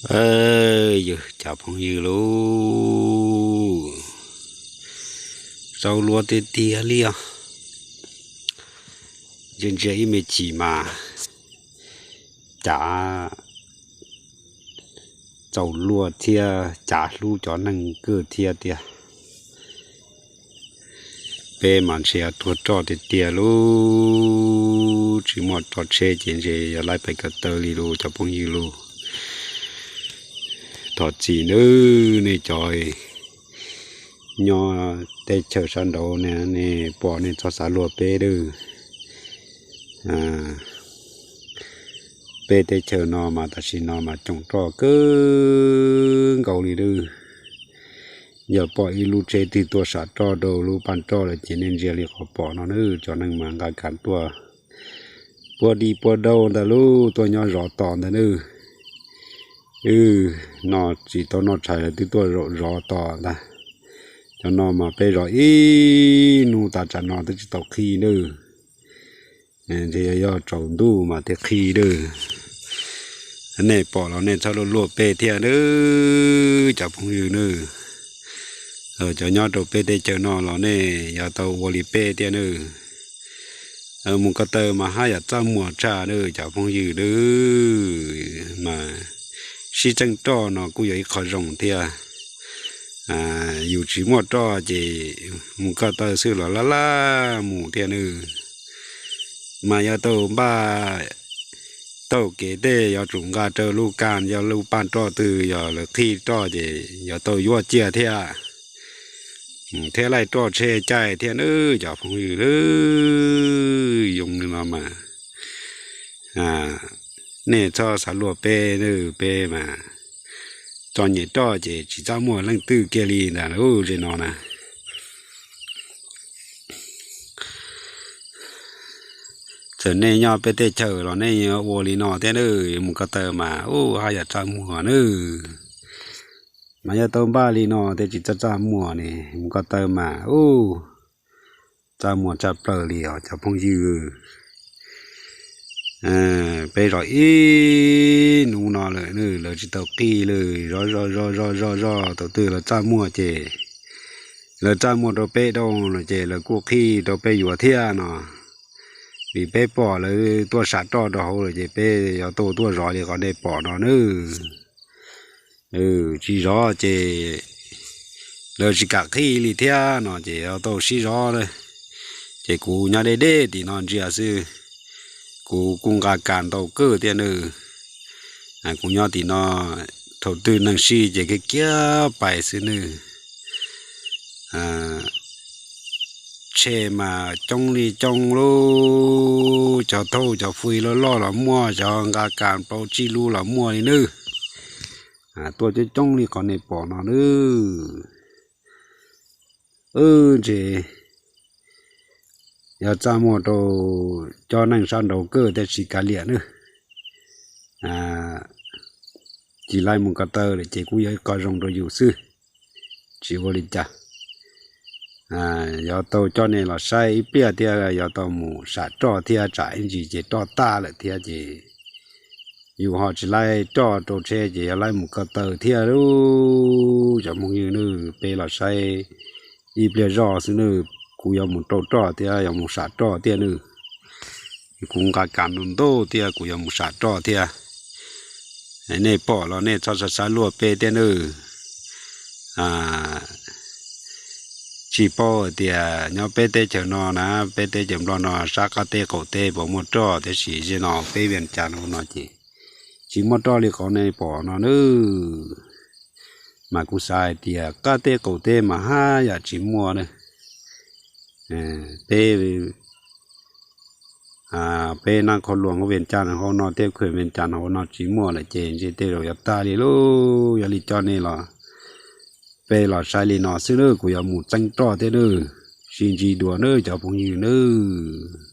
Aws, yog cov phooj ywg lauj, txaus luag tiag tiag li os. Ntsia ntsia ib me chim mas cav txaus luag thiab cav hlub cov neeg kawg thiab tiag. Peb mas ntshe tuag roj tiag tiag lauj, tsis muaj roj tsheb ces ntshe yog laib pais ko taw li lauj cov phooj ywg lauj. Thov txim nawb, nej cov nyob teb chaws sab nraud ne, nej pom nej txhob xav luag peb dab. Peb teb chaws no mas tam sim no mas coom roj kawg nkaus li dab. Yog pom ib lub tsheb twg tuaj sam roj rau lub paj roj lawm ces nej ntsia li qhov pom no nawb, cov neeg mas nqa kav tuaj puag di puag dau ntawd lauj, tuaj nyob zov tos ntawd nawb. Wb no tsis tau noj tshais lawv twb tuaj zov tos ntag. Cov no mas peb zov ib hnub tas tsam no twb tsis tau qhib nawb. Ntshe yog tsaus ntuj mas thiaj qhib dab. Nej pom los nej txhob luag luag peb thiab nawb cov phooj ywg nawb. Cov nyob rau peb teb chaws no los nej yuav tau ua li peb thiab nawb. Mus ko taw mas haj yam txaj muag tshaj nawb cov phooj ywg nawb. Mas sib txeeb roj no kuj yog ib qho zoo thiab. Yus tsis muaj roj ces mus ko taw xwb los laj laj mus thiab nawb. Mas yuav tau npaj taug kev tej yuav tsum nqa rau lub kas, yog lub paj roj twg yog lawv qhib roj ces yuav tau yuav cia thiab, thiab laij roj tsheb caij thiab nawb cov phooj ywg nawb. Zoo li no mas nej txhob xav luag peb nawb, peb mas txom nyem roj ces tsis txaj muag leej twg kiag li ntag lauj. Ze no na, txawm nej nyob peb teb chaws los nej yuav ua li no thiab nawb, mus ko taw mas ub haj yam txaj muag nawb. Mas yog tau npaj li no thiaj tsis txaj txaj muag ne, mus ko taw mas ub txaj muag tshaj plaws li os cov phooj ywg. Peb zov ib hnub no lawm nawb, lawv tsis tau qhib li, zov zov zov zov zov zov thaum twg lawv txaj muag ces lawv txaj muag rau peb dab no ces lawv kuj qhib rau peb yuav thiab no. Vim peb pom lawv tuaj sam roj rau hauv lawm ces peb yuav tau tuaj zov li qhov nej pom no nawb. Tsis zov ces lawv tsis kam qhib li thiab no ces yuav tau sib zov. Ces kuv nyob deb deb tim no ntsia xwb, kuv kuj nqa kas ntau kawg thiab nawb. Kuv nyob tim no thaum twg neeg sib ces kiag kiag pais xwb nawb. Tsheb mas coob li coob lauj, cov thauj cov fui loj loj los muaj, cov nqa kas plaub tsib lub los muaj li nawb. Tuaj coob coob li qhov nej pom no nawb. Wb ntshe yuav txaj muag rau cov neeg sab nraud kawg thiaj tsis kav liam nawb. Tsis laib mus ko taw lawm ces kuj yog ib qho zoo rau yus xwb, tsis ua li cas. Yuav tau coj nej los saib ib pliag thiab yuav tau mus sam roj thiab, tsam ib ntsis ces roj tag lawm thiab ces yus ho tsis laib roj rau tsheb ces yuav laib mus ko taw thiab lauj cov phooj ywg nawb. Peb los saib ib pliag zoj xwb nawb, kuv yuav mus rau roj thiab yuav mus sam roj thiab nawb. Kuv nqa kas ntau ntau thiab kuv yuav mus sam roj thiab. Nej pom los nej txhob xav xav luag peb thiab nawb. Tsis paub hais tias nyob peb teb chaws no na, peb teb chaws Nplog no sab qab teb qaum teb puas muaj roj, tiam sis ze no peb Vias Cas no ces tsis muaj roj li qhov nej pom no nawb. Mas kuv xav hais tias qab teb qaum teb mas haj yam tsis muaj na. Peb, peb Naj Qhov Luas, Vias Cas hauv no thiab, Khwm Vias Cas hauv no tsis muaj lawm ces ntshe tej zaum yuav tag li lauj. Yog li coj nej los, peb los saib li no xwb nawb, kuv yuav mus txeeb roj thiab nawb. Sib ntsib dua nawb cov phooj ywg nawb.